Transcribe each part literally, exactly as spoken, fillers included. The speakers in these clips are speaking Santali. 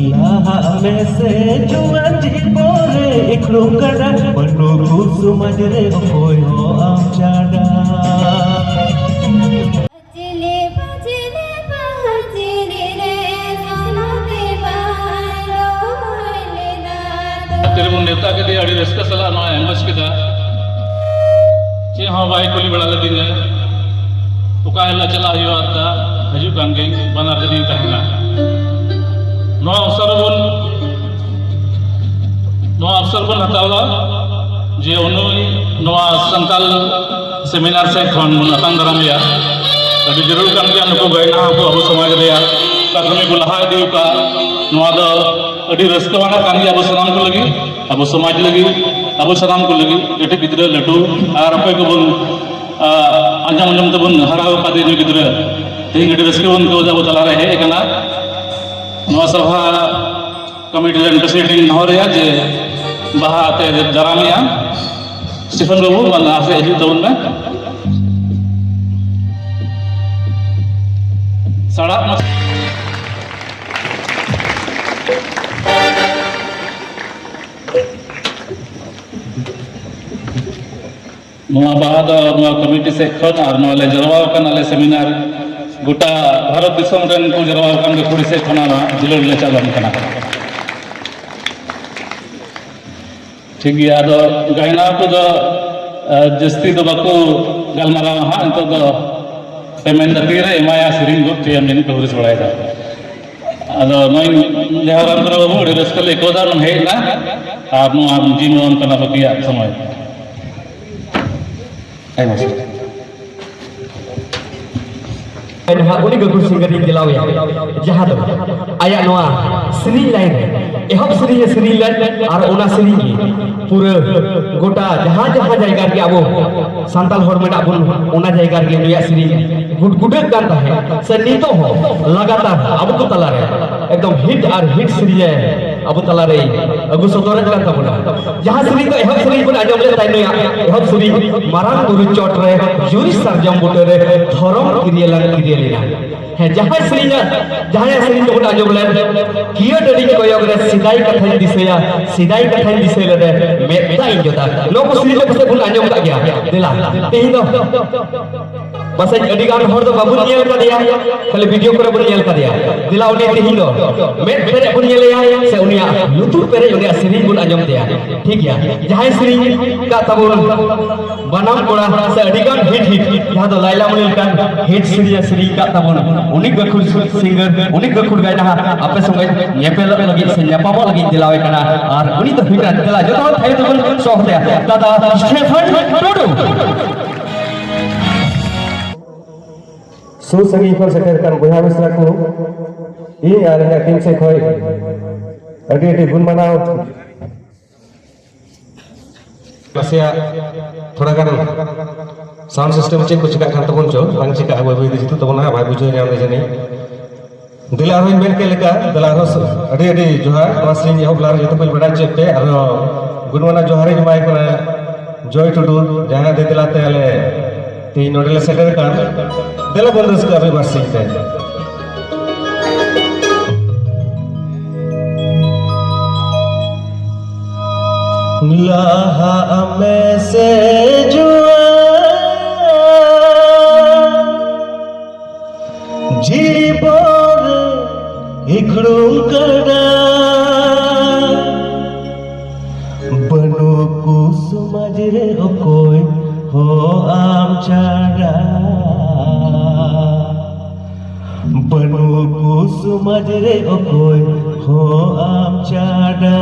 ᱞᱟᱦᱟᱜ ᱢᱮᱥᱮ ᱡᱩᱣᱟᱹᱱ ᱡᱤᱵᱚᱱ ᱨᱮ, ᱤᱠᱷᱲᱩᱢ ᱜᱟᱰᱟ ᱵᱟᱹᱱᱩᱜ ᱥᱚᱢᱟᱡᱽ ᱨᱮ, ᱚᱠᱚᱭ ᱦᱚᱸ ᱟᱢ ᱪᱟᱰᱟ᱾ ᱪᱤᱞᱤ ᱯᱟᱹᱪᱤᱞᱤ ᱯᱟᱹᱪᱤᱞᱤ ᱨᱮ ᱥᱟᱱᱟᱢ ᱛᱮ ᱵᱟᱭ ᱨᱚᱦᱚᱭ ᱞᱮᱫᱟ᱾ ᱛᱮᱨᱮ ᱵᱚᱱ ᱱᱮᱣᱛᱟ ᱠᱮᱫᱮᱭᱟ, ᱟᱹᱰᱤ ᱨᱟᱹᱥᱠᱟᱹ ᱥᱟᱞᱟᱜ ᱱᱚᱣᱟ ᱮᱢᱵᱟᱥ ᱠᱮᱫᱟ᱾ ᱪᱮᱫ ᱦᱚᱸ ᱵᱟᱭ ᱠᱩᱞᱤ ᱵᱟᱲᱟ ᱞᱮᱫᱤᱧᱟ, ᱚᱠᱟ ᱦᱤᱞᱳᱜ ᱪᱟᱞᱟᱜ ᱦᱩᱭᱩᱜᱼᱟ, ᱫᱟ ᱦᱤᱡᱩᱜ ᱠᱟᱱ ᱜᱤᱧ, ᱵᱟᱱᱟᱨ ᱨᱮᱜᱤᱧ ᱛᱟᱦᱮᱱᱟ᱾ ᱱᱚᱣᱟ ᱚᱵᱥᱚᱨ ᱵᱚᱱ, ᱱᱚᱣᱟ ᱚᱵᱥᱚᱨ ᱵᱚᱱ ᱦᱟᱛᱟᱣ ᱮᱫᱟ ᱡᱮ ᱩᱱᱤ ᱱᱚᱣᱟ ᱥᱟᱱᱛᱟᱞ ᱥᱮᱢᱤᱱᱟᱨ ᱥᱮᱫ ᱠᱷᱚᱱ ᱵᱚᱱ ᱟᱛᱟᱝ ᱫᱟᱨᱟᱢᱮᱭᱟ᱾ ᱟᱹᱰᱤ ᱡᱟᱹᱨᱩᱲ ᱠᱟᱱ ᱜᱮᱭᱟ, ᱱᱩᱠᱩ ᱜᱟᱭᱱᱟ ᱠᱚ ᱟᱵᱚ ᱥᱚᱢᱟᱡᱽ ᱨᱮᱭᱟᱜ ᱚᱠᱟ ᱠᱟᱹᱢᱤ ᱠᱚ ᱞᱟᱦᱟ ᱤᱫᱤ ᱟᱠᱟᱫ, ᱱᱚᱣᱟ ᱫᱚ ᱟᱹᱰᱤ ᱨᱟᱹᱥᱠᱟᱹᱣᱟᱱᱟᱜ ᱠᱟᱱ ᱜᱮᱭᱟ ᱟᱵᱚ ᱥᱟᱱᱟᱢ ᱠᱚ ᱞᱟᱹᱜᱤᱫ, ᱟᱵᱚ ᱥᱚᱢᱟᱡᱽ ᱞᱟᱹᱜᱤᱫ, ᱟᱵᱚ ᱥᱟᱱᱟᱢ ᱠᱚ ᱞᱟᱹᱜᱤᱫ, ᱠᱟᱹᱴᱤᱡ ᱜᱤᱫᱽᱨᱟᱹ, ᱞᱟᱹᱴᱩ, ᱟᱨ ᱚᱠᱚᱭ ᱠᱚᱵᱚᱱ, ᱟ, ᱟᱸᱡᱚᱢ ᱟᱸᱡᱚᱢ ᱛᱮᱵᱚᱱ ᱦᱟᱨᱟ ᱟᱠᱟᱫᱮ ᱱᱩᱭ ᱜᱤᱫᱽᱨᱟᱹ, ᱛᱮᱦᱮᱧ ᱟᱹᱰᱤ ᱨᱟᱹᱥᱠᱟᱹ ᱵᱚᱱ ᱟᱹᱭᱠᱟᱹᱣ ᱮᱫᱟ, ᱟᱵᱚ ᱛᱟᱞᱟᱨᱮ ᱦᱮᱡ ᱟᱠᱟᱱᱟ᱾ ᱱᱚᱣᱟ ᱥᱚᱵᱷᱟ ᱠᱚᱢᱤᱴᱤ ᱨᱮᱱ ᱯᱨᱮᱥᱤᱰᱮᱱᱴ ᱤᱧ ᱱᱮᱦᱚᱨᱮᱭᱟ ᱡᱮ ᱵᱟᱦᱟ ᱟᱛᱮ ᱫᱟᱨᱟᱢᱮᱭᱟ᱾ ᱥᱴᱤᱯᱷᱮᱱ ᱵᱟᱹᱵᱩ, ᱢᱟ ᱱᱟᱥᱮ ᱦᱤᱡᱩᱜ ᱛᱟᱵᱚᱱ ᱢᱮ᱾ ᱥᱟᱲᱟᱜ ᱢᱟ᱾ ᱱᱚᱣᱟ ᱵᱟᱦᱟ ᱫᱚ ᱱᱚᱣᱟ ᱠᱚᱢᱤᱴᱤ ᱥᱮᱫ ᱠᱷᱚᱱ ᱟᱨ ᱱᱚᱣᱟ ᱞᱮ ᱡᱟᱨᱣᱟ ᱟᱠᱟᱱ ᱟᱞᱮ ᱥᱮᱢᱤᱱᱟᱨ, ᱜᱚᱴᱟ ᱵᱷᱟᱨᱚᱛ ᱫᱤᱥᱚᱢ ᱨᱮᱱ ᱠᱚ ᱡᱟᱨᱣᱟ ᱟᱠᱟᱱ ᱜᱟᱹᱠᱷᱩᱲᱤ ᱥᱮᱫ ᱠᱷᱚᱱᱟᱜ ᱱᱚᱣᱟ ᱫᱩᱞᱟᱹᱲ ᱞᱮ ᱪᱟᱞ ᱟᱢ ᱠᱟᱱᱟ᱾ ᱴᱷᱤᱠ ᱜᱮᱭᱟ, ᱟᱫᱚ ᱜᱟᱭᱱᱟ ᱠᱚᱫᱚ, ᱟ, ᱡᱟᱹᱥᱛᱤ ᱫᱚ ᱵᱟᱠᱚ ᱜᱟᱞᱢᱟᱨᱟᱣᱟ ᱦᱟᱸᱜ, ᱱᱤᱛᱚᱜ ᱫᱚ ᱯᱮ ᱢᱮᱱ ᱫᱟ ᱛᱤᱨᱮ ᱮᱢᱟᱭᱟ, ᱥᱮᱨᱮᱧ ᱜᱚᱫ ᱦᱚᱪᱚᱭᱟ ᱢᱮᱱ ᱠᱚ ᱦᱩᱫᱤᱥ ᱵᱟᱲᱟᱭᱮᱫᱟ᱾ ᱟᱫᱚ ᱱᱚᱜᱼᱚᱭ ᱡᱟᱦᱟᱸ ᱨᱟᱢ ᱠᱚᱨᱮ ᱵᱟᱹᱵᱩ, ᱟᱹᱰᱤ ᱨᱟᱹᱥᱠᱟᱹ ᱞᱮ ᱟᱹᱭᱠᱟᱹᱣ ᱮᱫᱟ, ᱱᱚᱰᱮ ᱦᱮᱡ ᱮᱱᱟ ᱟᱨ ᱱᱚᱣᱟ ᱡᱤᱢ ᱮᱢᱟᱢ ᱠᱟᱱᱟ ᱵᱟᱹᱠᱤᱭᱟᱜ ᱥᱚᱢᱚᱭ᱾ ᱟᱭᱢᱟ ᱥᱟᱨᱦᱟᱣ᱾ ᱱᱟᱦᱟᱜ ᱩᱱᱤ ᱜᱟᱹᱠᱷᱩᱲ ᱥᱤᱝᱜᱟᱨ ᱤᱧ ᱫᱮᱞᱟᱣᱮᱭᱟ, ᱡᱟᱦᱟᱸ ᱫᱚ ᱟᱭᱟᱜ ᱱᱚᱣᱟ ᱥᱮᱨᱮᱧ ᱞᱟᱭᱤᱱ ᱨᱮ ᱮᱦᱚᱵ ᱥᱮᱨᱮᱧ ᱮ ᱥᱮᱨᱮᱧ ᱞᱮᱫ, ᱟᱨ ᱚᱱᱟ ᱥᱮᱨᱮᱧ ᱜᱮ ᱯᱩᱨᱟᱹ ᱜᱚᱴᱟ ᱡᱟᱦᱟᱸ ᱡᱟᱦᱟᱸ ᱡᱟᱭᱜᱟ ᱨᱮᱜᱮ ᱟᱵᱚ ᱥᱟᱱᱛᱟᱲ ᱦᱚᱲ ᱢᱮᱱᱟᱜ ᱵᱚᱱ, ᱚᱱᱟ ᱡᱟᱭᱜᱟ ᱨᱮᱜᱮ ᱱᱩᱭᱟᱜ ᱥᱮᱨᱮᱧ ᱜᱩᱰᱜᱩᱰᱟᱹᱜ ᱠᱟᱱ ᱛᱟᱦᱮᱸᱫ, ᱥᱮ ᱱᱤᱛᱚᱜ ᱦᱚᱸ ᱞᱟᱜᱟᱛᱟᱨ ᱟᱵᱚ ᱠᱚ ᱛᱟᱞᱟᱨᱮ ᱮᱠᱫᱚᱢ ᱦᱤᱴ ᱟᱨ ᱦᱤᱴ ᱥᱮᱨᱮᱧ ᱮ ᱟᱵᱚ ᱛᱟᱞᱟᱨᱮ ᱟᱹᱜᱩ ᱥᱚᱫᱚᱨᱮᱫ ᱠᱟᱱ ᱛᱟᱵᱚᱱᱟ᱾ ᱡᱟᱦᱟᱸ ᱥᱮᱨᱮᱧ ᱫᱚ ᱮᱦᱚᱵ ᱥᱮᱨᱮᱧ ᱵᱚᱱ ᱟᱸᱡᱚᱢ ᱞᱮᱫ ᱛᱟᱭ ᱱᱩᱭᱟᱜ ᱮᱦᱚᱵ ᱥᱮᱨᱮᱧ, ᱢᱟᱨᱟᱝ ᱵᱩᱨᱩ ᱪᱚᱴ ᱨᱮ ᱡᱩᱨᱤ ᱥᱟᱨᱡᱚᱢ ᱵᱩᱴᱟᱹ ᱨᱮ ᱫᱷᱚᱨᱚᱢ ᱠᱤᱨᱭᱟᱹ ᱞᱟᱝ ᱠᱤᱨᱭᱟᱹ ᱞᱮᱱᱟ᱾ ᱦᱮᱸ, ᱡᱟᱦᱟᱸᱭ ᱥᱮᱨᱮᱧᱟ, ᱡᱟᱦᱟᱸᱭᱟᱜ ᱥᱮᱨᱮᱧ ᱫᱚᱵᱚᱱ ᱟᱸᱡᱚᱢ ᱞᱮᱫ, ᱠᱤᱭᱟᱹ ᱰᱟᱹᱰᱤᱧ ᱠᱚᱭᱚᱜ ᱨᱮ ᱥᱮᱫᱟᱭ ᱠᱟᱛᱷᱟᱧ ᱫᱤᱥᱟᱹᱭᱟ, ᱥᱮᱫᱟᱭ ᱠᱟᱛᱷᱟᱧ ᱫᱤᱥᱟᱹᱭ ᱞᱮᱫ ᱢᱮᱫ ᱫᱟᱜ ᱤᱧ ᱡᱚᱫᱟ᱾ ᱱᱚᱣᱟ ᱠᱚ ᱥᱮᱨᱮᱧ ᱫᱚ ᱯᱟᱥᱮᱡ ᱵᱚᱱ ᱟᱸᱡᱚᱢ ᱠᱟᱜ ᱜᱮᱭᱟ᱾ ᱫᱮᱞᱟ, ᱛᱮᱦᱮᱧ ᱫᱚ ᱯᱟᱥᱮᱡ ᱟᱹᱰᱤ ᱜᱟᱱ ᱦᱚᱲ ᱫᱚ ᱵᱟᱵᱚᱱ ᱧᱮᱞ ᱠᱟᱫᱮᱭᱟ, ᱠᱷᱟᱹᱞᱤ ᱵᱷᱤᱰᱤᱭᱳ ᱠᱚᱨᱮ ᱵᱚᱱ ᱧᱮᱞ ᱠᱟᱫᱮᱭᱟ᱾ ᱫᱮᱞᱟ ᱩᱱᱤ ᱛᱮᱦᱮᱧ ᱫᱚ ᱢᱮᱫ ᱯᱮᱨᱮᱡ ᱵᱚᱱ ᱧᱮᱞᱮᱭᱟ ᱥᱮ ᱩᱱᱤᱭᱟᱜ ᱞᱩᱛᱩᱨ ᱯᱮᱨᱮᱡ ᱩᱱᱤᱭᱟᱜ ᱥᱮᱨᱮᱧ ᱵᱚᱱ ᱟᱸᱡᱚᱢ ᱛᱟᱭᱟ᱾ ᱴᱷᱤᱠ ᱜᱮᱭᱟ, ᱡᱟᱦᱟᱸᱭ ᱥᱮᱨᱮᱧ ᱠᱟᱜ ᱛᱟᱵᱚᱱ ᱵᱟᱱᱟᱢ ᱠᱚᱲᱟ ᱥᱮ ᱟᱹᱰᱤ ᱜᱟᱱ ᱦᱤᱴ ᱦᱤᱴ, ᱡᱟᱦᱟᱸ ᱫᱚ ᱞᱟᱭᱞᱟ ᱢᱚᱱᱤ ᱞᱮᱠᱟᱱ ᱦᱤᱴ ᱥᱮᱨᱮᱧ ᱮ ᱥᱮᱨᱮᱧ ᱠᱟᱜ ᱛᱟᱵᱚᱱ, ᱩᱱᱤ ᱜᱟᱹᱠᱷᱩᱲ ᱥᱤᱝᱜᱟᱨ, ᱩᱱᱤ ᱜᱟᱹᱠᱷᱩᱲ ᱜᱟᱭᱱᱟᱦᱟ ᱟᱯᱮ ᱥᱚᱸᱜᱮ ᱧᱮᱯᱮᱞᱚᱜ ᱞᱟᱹᱜᱤᱫ ᱥᱮ ᱧᱟᱯᱟᱢᱚᱜ ᱞᱟᱹᱜᱤᱫ ᱫᱮᱞᱟᱣᱮ ᱠᱟᱱᱟ᱾ ᱟᱨ ᱩᱱᱤ ᱫᱚ ᱦᱩᱭᱩᱜ ᱠᱟᱱᱟ, ᱫᱮᱞᱟ ᱡᱚᱛᱚ ᱦᱚᱲ ᱛᱷᱟᱭᱚ ᱛᱮᱵᱚᱱ ᱥᱚᱦᱚᱨ ᱛᱟᱭᱟ, ᱫᱟᱫᱟ ᱥᱴᱮᱯᱷᱟᱱ ᱴᱩᱰᱩ᱾ ᱥᱩᱨ ᱥᱟᱺᱜᱤᱧ ᱠᱷᱚᱱ ᱥᱮᱴᱮᱨ ᱟᱠᱟᱱ ᱵᱚᱭᱦᱟ ᱢᱤᱥᱨᱟ ᱠᱚ, ᱤᱧ ᱟᱨ ᱤᱧᱟᱹᱜ ᱴᱤᱢ ᱥᱮᱫ ᱠᱷᱚᱱ ᱟᱹᱰᱤ ᱟᱹᱰᱤ ᱜᱩᱱ ᱢᱟᱱᱟᱣ᱾ ᱱᱟᱥᱮᱭᱟᱜ ᱛᱷᱚᱲᱟ ᱜᱟᱱ ᱥᱟᱣᱩᱱᱰ ᱥᱤᱥᱴᱮᱢ ᱪᱮᱫ ᱠᱚ ᱪᱤᱠᱟᱹᱜ ᱠᱟᱱ ᱛᱟᱵᱚᱱ ᱪᱚ, ᱵᱟᱝ ᱪᱤᱠᱟᱹᱜᱼᱟ, ᱵᱟᱹᱭ ᱵᱟᱹᱭ ᱛᱮ ᱡᱩᱛᱩᱜ ᱛᱟᱵᱚᱱᱟ, ᱵᱟᱭ ᱵᱩᱡᱷᱟᱹᱣ ᱧᱟᱢ ᱮᱫᱟ ᱡᱟᱹᱱᱤᱡ᱾ ᱫᱮᱞᱟ ᱟᱨᱦᱚᱸᱧ ᱢᱮᱱ ᱠᱮᱫ ᱞᱮᱠᱟ, ᱫᱮᱞᱟ ᱟᱨᱦᱚᱸ ᱟᱹᱰᱤ ᱟᱹᱰᱤ ᱡᱚᱦᱟᱨ᱾ ᱱᱚᱣᱟ ᱥᱮᱨᱮᱧ ᱮᱦᱚᱵ ᱞᱟᱦᱟ ᱨᱮ ᱡᱚᱛᱚ ᱠᱚᱧ ᱵᱟᱲᱟᱭ ᱦᱚᱪᱚᱭᱮᱫ ᱯᱮ, ᱟᱨᱦᱚᱸ ᱜᱩᱱ ᱢᱟᱱᱟ ᱡᱚᱦᱟᱨᱤᱧ ᱮᱢᱟᱭ ᱠᱟᱱᱟ ᱡᱚᱭ ᱴᱩᱰᱩ, ᱡᱟᱦᱟᱸᱭ ᱫᱮᱞᱟ ᱛᱮ ᱟᱞᱮ ᱛᱮᱦᱮᱧ ᱱᱚᱰᱮ ᱞᱮ ᱥᱮᱴᱮᱨ ᱟᱠᱟᱱ᱾ ᱫᱮᱞᱟ ᱵᱚᱱ ᱨᱟᱹᱥᱠᱟᱹᱜᱼᱟ ᱢᱤᱫ ᱵᱟᱨ ᱥᱮᱨᱮᱧ ᱛᱮ᱾ ᱞᱟᱦᱟᱜ ᱢᱮ ᱥᱮ ᱡᱩᱣᱟᱹᱱ, ᱡᱤᱵᱚᱱ ᱨᱮ ᱦᱤᱠᱲᱩᱢ ᱠᱟᱰᱟ᱾ ᱵᱟᱹᱱᱩᱜ ᱠᱚ ᱥᱚᱢᱟᱡᱽ ᱨᱮ ᱚᱠᱚᱭ ᱦᱚᱸ ᱟᱢ ᱪᱷᱟᱰᱟ᱾ ᱵᱟᱹᱱᱩᱜ ᱠᱚ ᱥᱚᱢᱟᱡᱽ ᱨᱮ ᱚᱠᱚᱭ ᱦᱚᱸ ᱟᱢ ᱪᱷᱟᱰᱟ᱾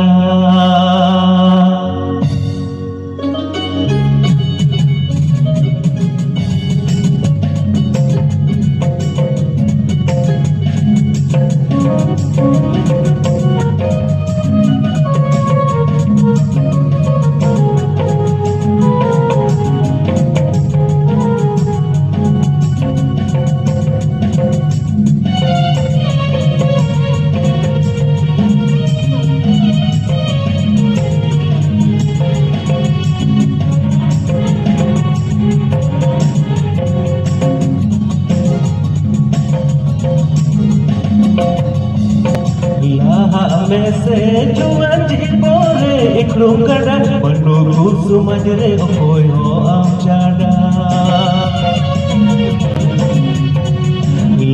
ᱞᱟᱦᱟᱜ ᱢᱮᱥᱮ ᱡᱩᱣᱟᱹᱱ ᱡᱤᱵᱚᱱ ᱨᱮ ᱤᱠᱷᱲᱩᱢ ᱜᱟᱰᱟ, ᱵᱟᱹᱱᱩᱜ ᱠᱚ ᱥᱚᱢᱟᱡᱽ ᱨᱮ ᱚᱠᱚᱭ ᱦᱚᱸ ᱟᱢ ᱪᱷᱟᱰᱟ᱾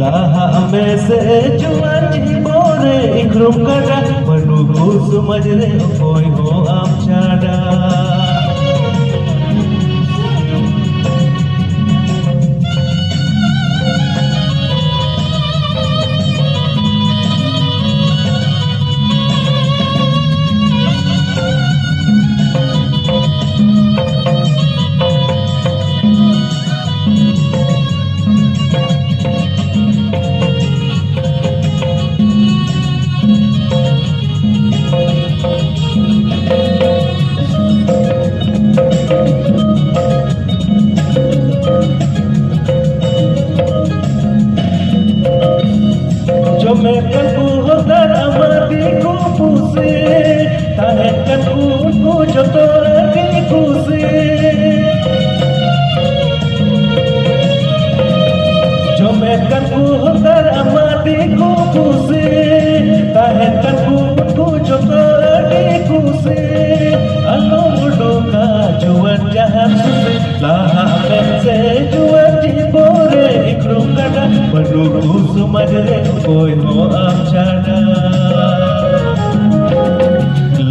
ᱞᱟᱦᱟᱜ ᱢᱮᱥᱮ ᱡᱩᱣᱟᱹᱱ ᱡᱤᱵᱚᱱ ᱨᱮ ᱤᱠᱷᱲᱩᱢ ᱜᱟᱰᱟ, ᱵᱟᱹᱱᱩᱜ ᱠᱚ ᱥᱚᱢᱟᱡᱽ ᱨᱮ ᱚᱠᱚᱭ ᱦᱚᱸ ᱟᱢ ᱪᱷᱟᱰᱟ᱾ ᱡᱚᱢᱮᱫ ᱠᱟᱱ ᱠᱚ ᱦᱚᱫᱟᱨ ᱟᱢᱟ ᱫᱤᱠᱩ ᱯᱩᱥᱤ, ᱛᱟᱦᱮᱸ ᱠᱟᱱ ᱠᱚ ᱩᱱᱠᱩ ᱡᱚᱛᱚ ᱟᱹᱰᱤ ᱠᱩᱥᱤ᱾ ᱡᱚᱢᱮᱫ ᱠᱟᱱ ᱠᱚ ᱦᱚᱫᱟᱨ ᱟᱢᱟ ᱫᱤᱠᱩ ᱯᱩᱥᱤ, ᱛᱟᱦᱮᱸ ᱠᱟᱱ ᱠᱚ ᱩᱱᱠᱩ ᱡᱚᱛᱚ ᱟᱹᱰᱤ ᱠᱩᱥᱤ᱾ ᱟᱞᱚᱢ ᱩᱰᱩᱠᱟ ᱡᱩᱣᱟᱹᱱ ᱡᱟᱦᱟᱸ ᱥᱩᱥᱤ, ᱞᱟᱦᱟᱜ ᱢᱮᱥᱮ ᱡᱩᱣᱟᱹᱱ ᱡᱤᱵᱚᱱ ᱨᱮ ᱤᱠᱷᱲᱩᱢ ᱜᱟᱰᱟ, ᱵᱟᱹᱱᱩᱜ ᱠᱚ ᱥᱚᱢᱟᱡᱽ ᱨᱮ ᱚᱠᱚᱭ ᱦᱚᱸ ᱟᱢ ᱪᱷᱟᱰᱟ᱾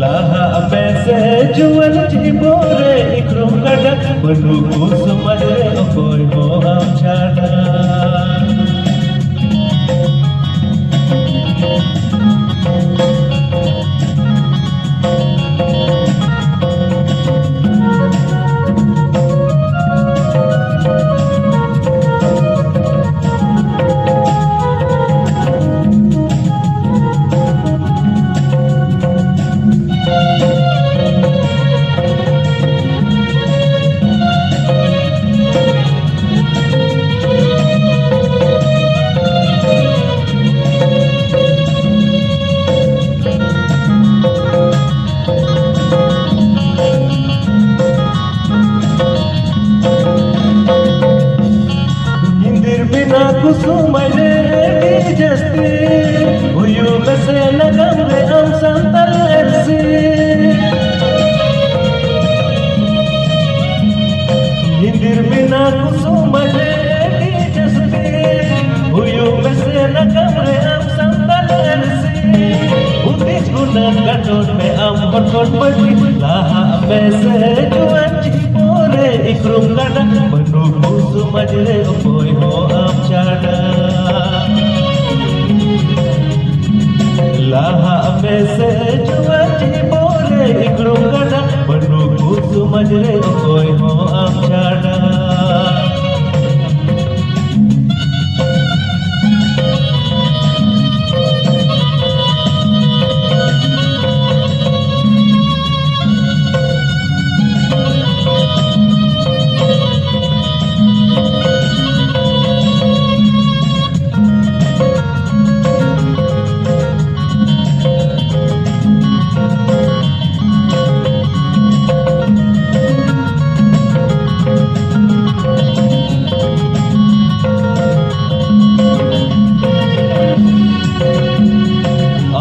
ᱞᱟᱦᱟᱜ ᱢᱮᱥᱮ ᱡᱩᱣᱟᱹᱱ ᱡᱤᱵᱚᱱ ᱨᱮ ᱤᱠᱷᱲᱩᱢ ᱜᱟᱰᱟ, ᱵᱟᱹᱱᱩᱜ ᱠᱚ ᱥᱚᱢᱟᱡᱽ ᱨᱮ ᱚᱠᱚᱭ ᱦᱚᱸ ᱟᱢ ᱪᱷᱟᱰᱟ᱾ ᱜᱟᱰᱚᱱ ᱢᱮ ᱟᱢ ᱦᱚᱲ ᱠᱷᱚᱱ ᱵᱟᱹᱲᱛᱤ, ᱞᱟᱦᱟᱜ ᱢᱮ ᱥᱮ ᱡᱩᱣᱟᱹᱱ ᱡᱤᱵᱚᱱ ᱨᱮ ᱤᱠᱨᱩᱢ ᱜᱟᱰᱟ, ᱵᱟᱹᱱᱩᱜ ᱠᱚ ᱥᱚᱢᱟᱡᱽ ᱨᱮ ᱚᱠᱚᱭ ᱦᱚᱸ ᱟᱢ ᱪᱷᱟᱰᱟ᱾ ᱞᱟᱦᱟᱜ ᱢᱮ ᱥᱮ ᱡᱩᱣᱟᱹᱱ ᱡᱤᱵᱚᱱ ᱨᱮ ᱤᱠᱨᱩᱢ ᱜᱟᱰᱟ, ᱵᱟᱹᱱᱩᱜ ᱠᱚ ᱥᱚᱢᱟᱡᱽ ᱨᱮ ᱚᱠᱚᱭ ᱦᱚᱸ ᱟᱢ ᱪᱷᱟᱰᱟ᱾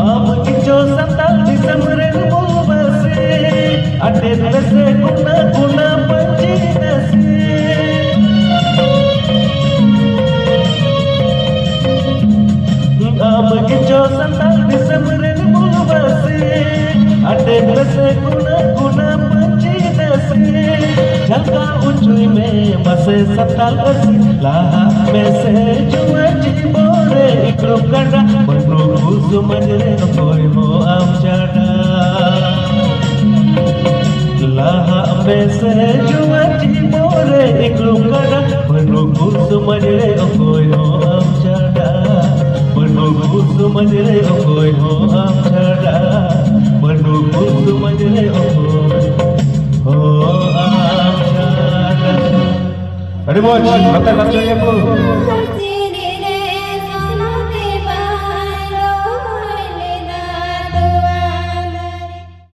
ᱟᱢ ᱜᱮᱪᱚ ᱥᱟᱱᱛᱟᱲ ᱫᱤᱥᱚᱢ ᱨᱮᱱ ᱢᱩᱞᱵᱟᱹᱥᱤ, ᱟᱴᱮᱫ ᱢᱮᱥᱮ ᱜᱩᱱᱟ ᱜᱩᱱᱟ ᱯᱟᱹᱧᱪᱤ ᱱᱟᱥᱤ᱾ ᱟᱢ ᱜᱮᱪᱚ ᱥᱟᱱᱛᱟᱲ ᱫᱤᱥᱚᱢ ᱨᱮᱱ ᱢᱩᱞᱵᱟᱹᱥᱤ, ᱟᱴᱮᱫ ᱢᱮᱥᱮ ᱜᱩᱱᱟ ᱜᱩᱱᱟ ᱯᱟᱹᱧᱪᱤ ᱱᱟᱥᱤ᱾ ᱡᱷᱟᱞᱠᱟᱣ ᱦᱚᱪᱚᱭ ᱢᱮ ᱢᱟᱥᱮ ᱥᱟᱱᱛᱟᱲ ᱯᱟᱹᱨᱥᱤ, ᱞᱟᱦᱟᱜ ᱢᱮᱥᱮ ᱡᱩᱣᱟᱹᱱ ᱡᱤᱵᱚᱱ ᱨᱮ ᱤᱠᱨᱩᱢ ᱜᱟᱰᱟ, ᱵᱟᱹᱱᱩᱜ ᱠᱚ ᱥᱚᱢᱟᱡᱽ ᱨᱮ ᱚᱠᱚᱭ ᱦᱚᱸ ᱟᱢ ᱪᱷᱟᱰᱟ᱾ ᱞᱟᱦᱟᱜ ᱢᱮᱥᱮ ᱡᱩᱣᱟᱹᱱ ᱡᱤᱵᱚᱱ ᱨᱮ ᱤᱠᱨᱩᱢ ᱜᱟᱰᱟ, ᱵᱟᱹᱱᱩᱜ ᱠᱚ ᱥᱚᱢᱟᱡᱽ ᱨᱮ ᱚᱠᱚᱭ ᱦᱚᱸ ᱟᱢ ᱪᱷᱟᱰᱟ, ᱵᱟᱹᱱᱩᱜ ᱠᱚ ᱥᱚᱢᱟᱡᱽ ᱨᱮ ᱚᱠᱚᱭ ᱦᱚᱸ ᱟᱢ ᱪᱷᱟᱰᱟ, ᱵᱟᱹᱱᱩᱜ ᱠᱚ ᱥᱚᱢᱟᱡᱽ ᱨᱮ ᱚᱠᱚᱭ ᱦᱚᱸ ᱟᱢ ᱪᱷᱟᱰᱟ᱾ ᱟᱹᱰᱤ ᱢᱚᱡᱽ, ᱱᱚᱛᱮ ᱱᱟᱪᱚᱱᱤᱭᱟᱹ ᱠᱚ᱾